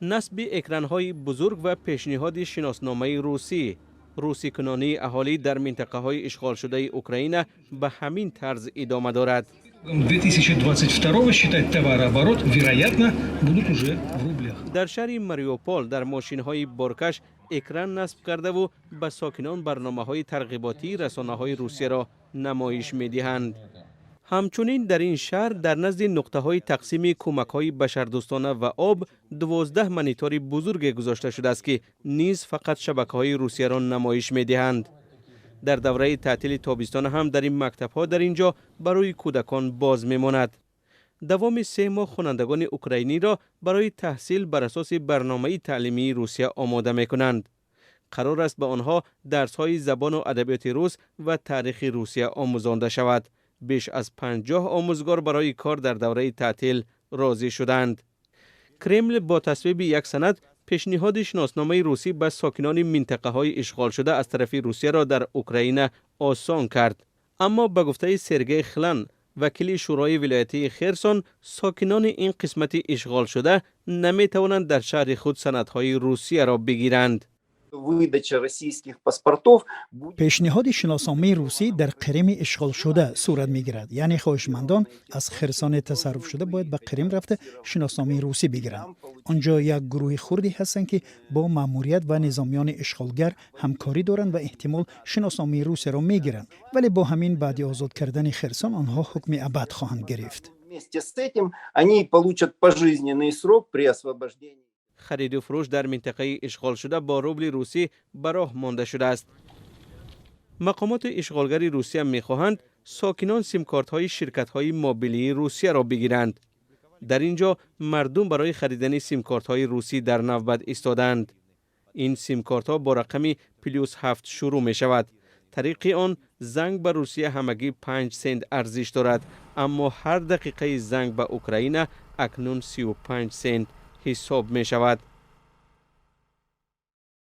Насби экранҳои бузург ва пешниҳоди шиносномаи русӣ, русикунонии аҳолӣ дар минтақаҳои ишғолшудаи Украина ба ҳамин тарз идома дорад. 2022 считать товарооборот, вероятно, будут уже в рублях. Дар шаҳри Мариупол дар мошинҳои боркаш экран насб кардаву ба сокинон барномаҳои тарғиботии расонаҳои Русияро намоиш медиҳанд. Ҳамчунин дар ин шаҳр дар назди нуқтаҳои тақсими кӯмакҳои башардӯстона ва об 12 монитори бузурге гузошта шудааст, ки низ фақат шабакаҳои Русияро намоиш медиҳанд. Дар давраи таътили тобистона ҳам дар ин мактабҳо дар ин ҷо барои кӯдакон боз мемонад. Давоми 3 моҳ хонандагони украиниро барои таҳсил бар асоси барномаи таълимии Русия омода мекунанд. Қарор аст, ба онҳо дарсҳои забону адабиёти рус ва таърихи Русия омӯзонда шавад. Беш аз 50 омӯзгор барои кор дар давраи таътил розӣ шуданд. Кремл бо тасвиби як санад пешниҳоди шиносномаи русӣ ба сокинони минтақаҳои ишғолшуда аз тарафи Русияро дар Украина осон кард. Аммо ба гуфтаи Сергей Хлан, вакили шӯрои вилоятии Херсон, сокинони ин қисмати ишғолшуда наметавонанд дар шаҳри худ санадҳои Русияро бигиранд. Выдача российских паспортов будет Пешниҳоди шиносномаи русӣ дар Қирими ишғолшуда сурат мегирад, яъне хоҳишмандон аз Херсони тасарруфшуда бояд ба Қирим рафта, шиносномаи русӣ бигиранд. Он ҷо як гурӯҳи хурде ҳастанд, ки бо маъмурият ва низомиёни ишғолгар ҳамкорӣ доранд ва эҳтимол шиносномаи Русияро мегиранд, вале бо ҳамин баъди озод кардани Херсон онҳо ҳукми абад хоҳанд гирифт. Вместе с этим они получат пожизненный срок при освобождении. Хариду фурӯш дар минтақаи ишғолшуда бо рубли русӣ ба роҳ монда шудааст. Мақомоти ишғолгари Русия мехоҳанд, сокинон симкортҳои ширкатҳои мобилии Русияро бигиранд. Дар ин ҷо мардум барои харидани симкортҳои русӣ дар навбат истодаанд. Ин симкортҳо бо рақами +7 шурӯъ мешавад. Тариқи он занг ба Русия ҳамагӣ 5 сент арзиш дорад, аммо ҳар дақиқаи занг ба Украина акнун 35 сент ҳисоб мешавад.